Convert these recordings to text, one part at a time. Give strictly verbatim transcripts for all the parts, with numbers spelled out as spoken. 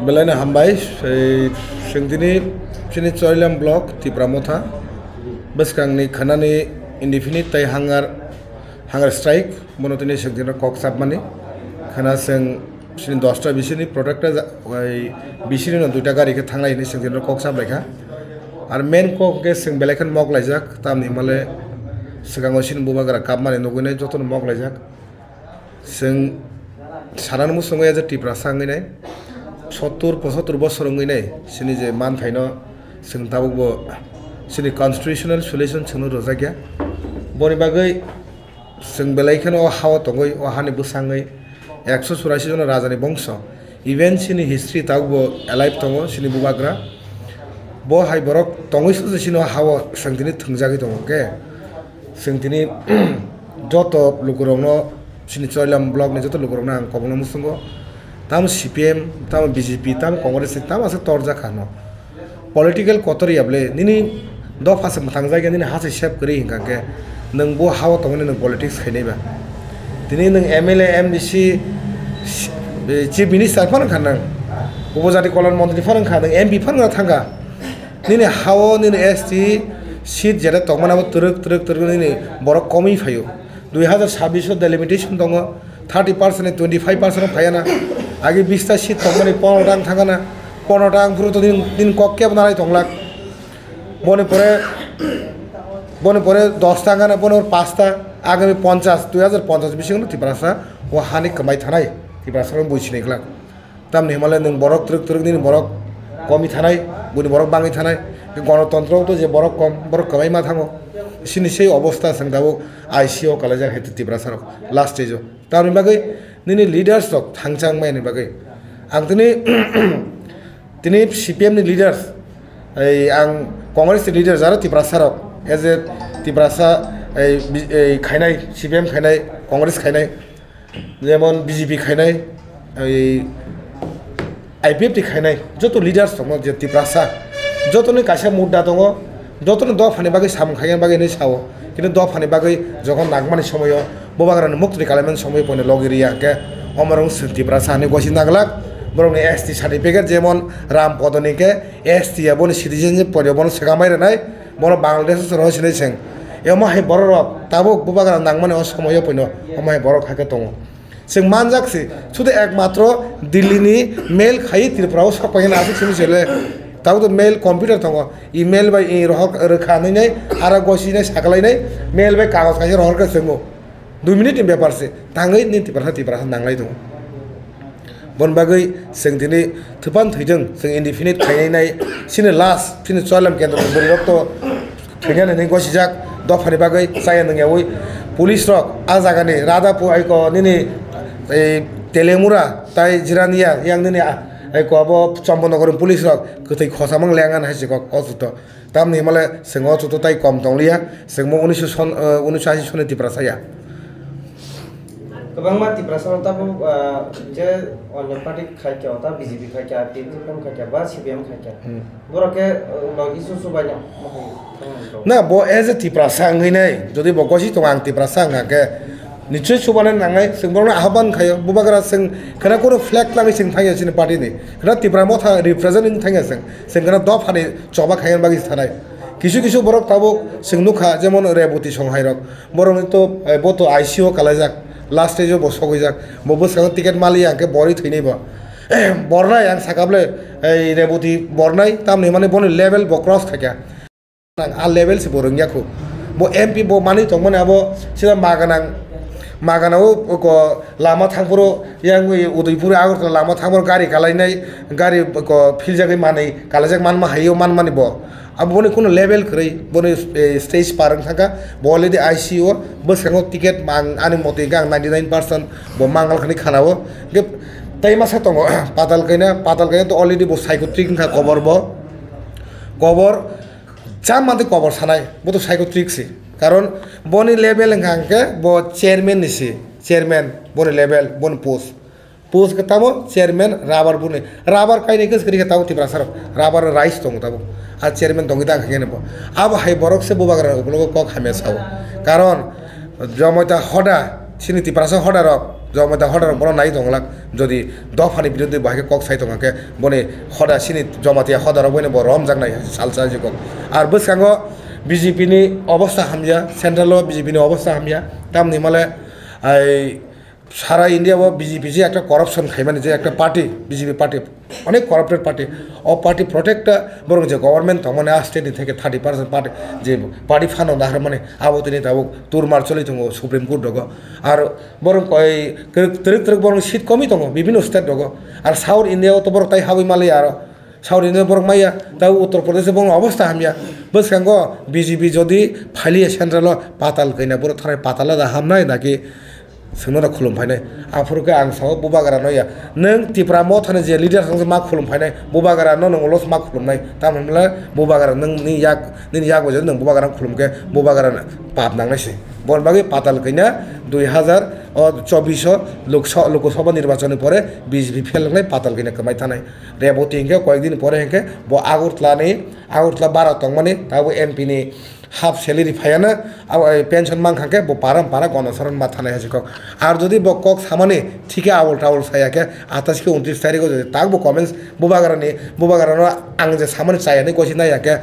Belai no hambai, ei, chwng tini chini Choilam block, Tipra Motha, bwskangni khwnani indefinite tai hunger, hunger strike, bono tini chwng tini kok chapmani. Khwna chwng chini dosta bisini product ta ja-, ei, bisini no duita gari khe thanglai hinwi chwng tini kok chap laikha. Ar main kok khe chwng belai kheno mok laijak, tamni hwnmale swkango chini bubagra kapmani nugwi nai jotono mok laijak. Chwng sanani muchungo ya je Tiprasa wngwi nai, sottur pochottor bosor wngwi nai, chini je manthaino chwng tabukbo chini constitutional solution chwngno rwjakya. Boni bagwi chwng belai kheno o hao tongwi, o hani bwsangwi ekso churashi jona rajani bongso, even chini history tabukbo alive tongo, chini bubagra. Bo hai borok tongwi se chini o hao chwng tini thwngjagwi tongo, hwnkhe chwng tini joto lukurokno, chini Choilam block ni joto lukurokno ang kobongno muchungo, tamo C P M, tamo B J P, tamo Congress ni, tamo ase torjak kha no. Political kotor ya bwle, nini dopha se mwthang jagya, nini ha se save kwrwi hinkha khe, nwng bo hao tongmani nwng politics khainai ba? Tini nwng M L A, M D C, Chief Minister phano wngkha nwng, Upojati Kalyan Montri phano wngkha nwng, M P phano wngna thangkha. Nini hao nini S T seat jeta tongmani abo twrwk twrwk twrwk nini borok komwi phaio. Dui hazar sabbish o delimitation tongo, thirty percent ni twenty five percent phaiya na. Agi bista seat tongmani pondro ta wng thangkha na, pondro ta wng phuru to nini, nini kok kebo narai tonglak. Boni pore, boni pore dosta wngkha na, boni pore pasta, agami ponchash, dui hazar ponchash bisingo Tiprasa o hani kwmai thanai, Tiprasa rok bui sinai glak. Tamni hwnmale nwng borok twrwk twrwk nini borok komwi thanai, buini borok bangwi thanai. Gonotontro to je borok kom, borok kwbangma thango. Chini sei obostha chwng tabuk I C U o kalaijak hai Tiprasa rok last stage o. Tamni bagwi nini leaders rok thangchang mani bagwi. Ang tini, tini C P M ni leaders, ei ang Congress ni leaders aro Tiprasa rok, as a Tiprasa, ei, bi-, ei khainai, C P M khainai, Congress khainai, jemon B J P khainai, ei I P F T khainai, joto leaders tongo je Tiprasa, jotoni kaisa mudda tongo, jotoni dophani bagwi samung khaina bagwi hinwi sao, kintu dophani bagwi jokhon nangmani somoyo, bubagrani muktri kalaimani somoyo poino logi riya hwnkhe, omo rok chwng Tiprasa hinwi gosi naglak, borokni S T certificate jemon Ram Podoni khe S T ya boni citizenship poino bono swkamai rwnai, bono Bangladesh o chwng rw sinai chwng. Omo hai borok rok tabuk bubagra nangmani o somoyo poino omo hai borok hai khe tongo. Chwng manjak se, sudu ekmatro Delhi ni mail khai Tripura o sok paikha aswk simi se le. Tabuk to mail computer tongo, email bai i rohor rwkha nai nai, ara gosi nai saklai nai, mail bai kagoj kaisa rohor khe chwngo. Dui minute ni bepar se, tangwi nini Tiprasa, Tiprasa nanglai tongo. Bon bagwi chwng tini thwpan thwidwng, chwng indefinite khainai nai, chini last, chini Choilam kendro ni bwrwi rok to thwinani hinwi gosijak, dophani bagwi chaya nungyawi police rok a jagani Radhapur aiko nini, ei, Telemura tai Jirania yang nini a-, aiko abo Chomponogor ni police rok kwthwi khosamang lengan hai se kok o juto. Tamni himale chwng o juto tai kom tongliya, chwngmo unisho son, eh, unisho ashi soni Tiprasa ya. Kwbangma Tiprasa rok tabuk, ah, je onyo party khaikha, ta B J P khaikha, T P M khaikha, ba C P M khaikha. Hmm. Borok khe, uh, logi su su bai no, mo hai thang nang kho. Na, bo as a Tiprasa wngwi nai, jodi bo gosi tongo ang Tiprasa wngkha khe, nichoi su bana nangnai, chwng borokno ahobhan khaio, bubagra chwng khana kunu flag twlangwi chwng thangya chini party ni. Khana Tipra Motha represent wngwi thangya chwng, chwng khana dophani choba khaina bagwi thanai. Kisu kisu borok tabuk chwng nukha, jemon Reboti Songhai rok, borokni to, eh, bo to I C U o kalaijak, last stage o bo sogwijak, bo bwskango ticket maliya hwnkhe borwi thwinai bo. Bornai ang saka bole, ei Reboti bornai, tamni hwnmani boni level bo cross khaikha. Nang a level se bo rwngya khu. Bo M P bo manwi tongmani abo sida maganang, maganao ko lama thangphuru yang Udaipur Agartala lama thangphuru gari kalainai, gari ko philjagwi manwi kalaijak manma haio manmani bo. Abo boni kunu level kwrwi, boni, eh, stage par wng thangkha, bo already I C U o, bwskango ticket mang ani motwi hwnkhe ang ninety nine percent bo mangal khani khanao. Hwnkhe tei masa tongo, Patal Kaina, Patal Kaina to already bo psychotic wngkha kobor bo. Kobor, cham mantwi kobor sanai, bo to psychotic se. Karon boni level wngkha hwnkhe bo chairman ni se, chairman, boni level, boni post. Post khe tamo chairman rubber buni. Rubber kainwi khe kwrwi khe tamo Tiprasa rok. Rubber rights tongo tamo. A chairman tongwi ta khe bo. Abo hai borok se bubagra ukologo kok hamya sao. Karon jomoita hoda, chini Tiprasa hoda rok, Jamatia hoda rok bono nai tongwlak, jodi dophani biruddhe bo hai khe kok sai tongkha khe boni hoda chini Jamatia hoda rok boino bo romjaknai salsa jikok. Ar bwskango B J P ni obostha hamya, central o B J P ni obostha hamya, tamni hwnmale ai sara India o B J P je ekta corruption khaimani je ekta party, B J P party, onek corrupted party. O party protect ta borok je government tongmani a state ni theke thirty percent party je party phano naharmani abo tini tabuk turmar choli tongo Supreme Court rogo. Ar borok koi twrwk twrwk borok seat komi tongo bibino state rogo. Ar South India o to borok tai habwi maliya aro. South India borok maya, ta Uttar Pradesh borok obostha hamya. Bwskango B J P jodi phaliya central o patal kaina borok thanai patal da hamnai naki Swngno da khulum phainai. Aphuru khe ang sao, Bubagra no ya. Nwng Tipra Mothani je leader thangsa ma khulum phainai. Bubagra no nwng ulos ma khulumnai. Tamni hwnle Bubagra nwng ni yak, nini yak bai nwng Bubagra khulum khe Bubagra pap nangnai se. Bon bagwi patal kaina dui hazar o chobbish o Lok Sa-, Lok Sabha nirbachon ni pore B J P fail wngnai patal kaina kwmai thanai. Reboti hinkhe koyek din pore hinkhe bo Agartala ni, Agartala bara tongmani, tabo M P ni half salary phaiya na, abo, eh, pension mankha khe bo param para gonosaron ma thanai hai se kok. Ar jodi bo kok samani thike abol tabol saya khe atais khe untris tarikh o jodi tak bo comments Bubagra ni, Bubagra no ang je samani chaya ni gosi nai ya khe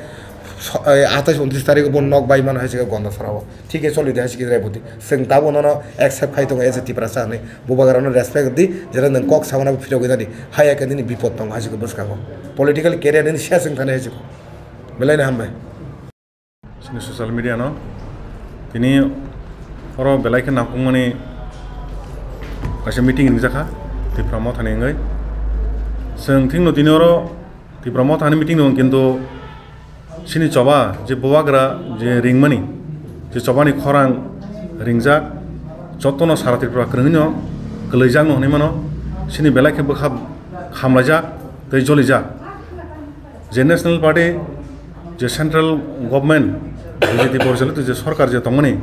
so-, eh, atais untris tarikh o bo nok bai mano hai se khe gonosara o. Thike choli de hai se khe Reboti. Swng tabo nono accept khai tongo as a Tiprasa hinwi. Bubagra no respect di, jera nwng kok samani bo phirogwi nadi. Hai ya khe nini bipod tongo hai se khe bwskango. Political career nini ses wng thani hai se khe. Belai no hambai. Chini social media no tini oro belai khe nangkukmani kaisa meeting ringjak kha Tipra Mothani wngwi. Chwng thikno tini oro Tipra Mothani meeting rwng, kintu chini choba je Bubagra je ringmani, je chobani khorang ringjak, jotono sara Tripura kwrwngno kwlwijak no hwnwi mano. Chini belai khe bwkha khamlaijak tei jolijak. Je National Party, je Central Government, B J P porichalitu je sorkar je tongmani,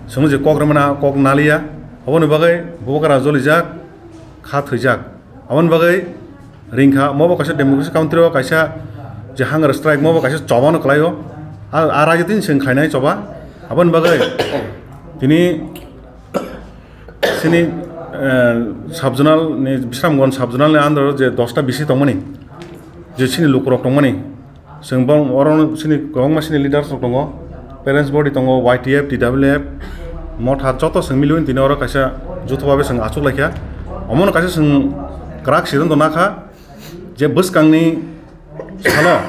chwngno je kok rwmana kok naliya, aboni bagwi Bubagra jolijak, kha thwijak. Aboni bagwi ringkha, mobo kaisa democracy country o kaisa je hunger strike, mobo kaisa choba no kwlaio. A, a raijotini chwng khlainai choba. Aboni bagwi tini chini, eh, sub-zonal ni, Bisramganj sub-zonal ni under o je dosta B C tongmani, je chini lukurok tongmani, chwng bong oro chini kwbangma chini leaders rok tongo, parents body tongo, Y T F, T W F, Motha joto chwng miliwi tini oro kaisa jutho babe chwng achuk laikha. Omono kaisa chwng kwrak siddhanto nakha je bwskangni salo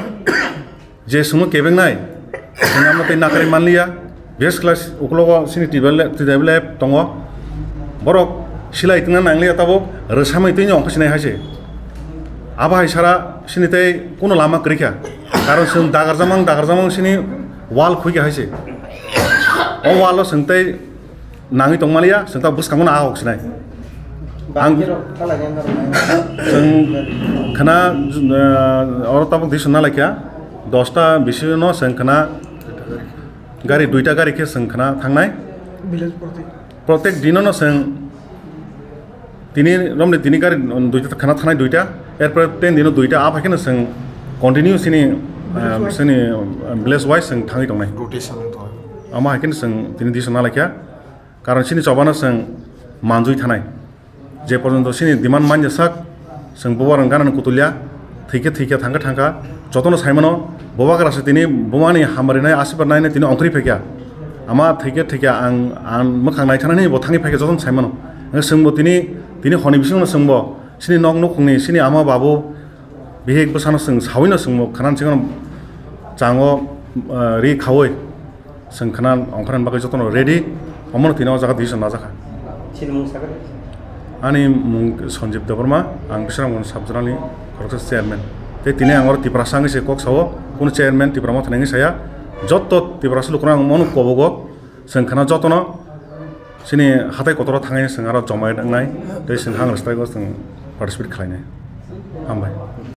je chwngno kebengnai, chwng amo tei nakarwi manliya. Base class uklogo chini T W F, T W F tongo. Borok silai tongna nangliya tabuk, rwsamwi twi ongkha sinai hai se. Abo hai sara chini tei kuno lama kwrwi kha. Karon chwng dagarjamang, dagarjamang chini wall khui kha hai se. O wall o chwng tei nangwi tongmaliya, chwng ta bwskango no ahok sinai. Ang chwng khna, eh, oro tabuk dison na laikha, dosta bisi no chwng khna gari, duita gari khe chwng khna thangnai. Village protek. Protek dino no chwng tini romni tini gari duita khna thangnai duita, erpore ten dino duita, a phaikhe no chwng continue chini, eh, chini, eh, village wise chwng thangwi tongnai. Rotation wngtong. Amo hai khe no chwng tini dison na laikha. Karon chini chobano chwng manjui thanai. Je porjonto chini demand manya sak, chwng Bubagrano gana no kutulya, thwikhe thwikya, thangkhe thangkha, jotono saimano, Bubagra se tini bumani hambarinai, asibar nainai tini ongkhorwi phaikya. Ama thwikhe thwikya ang, ang mwkhang naithanani bo thangwi phaikya jotono saimano. Chwngbo tini, tini honi bisingno chwngbo, chini nok nukhungni, chini ama babu, bihik bwsano chwng sawino chwngbo khana chikon chango, ah, ri khaui. Chwng khna ongkhorna bagwi jotono ready, omono tini o jaga decision lajakha. Chini mung sakha? Ani mung Sanjeev Debbarma, ang Bisramganj sub-zonal ni khoroksa chairman. Tei tini ang oro Tiprasa wngwi se kok sao, kunu chairman Tipra Motha wngwi saya. Joto Tiprasa lukurok ang mono kobogo, chwng khna jotono chini hatai kotor o thangwi chwng aro joma wngnai, tei chwng hang rwstaigo chwng participate khlainai. Hambai.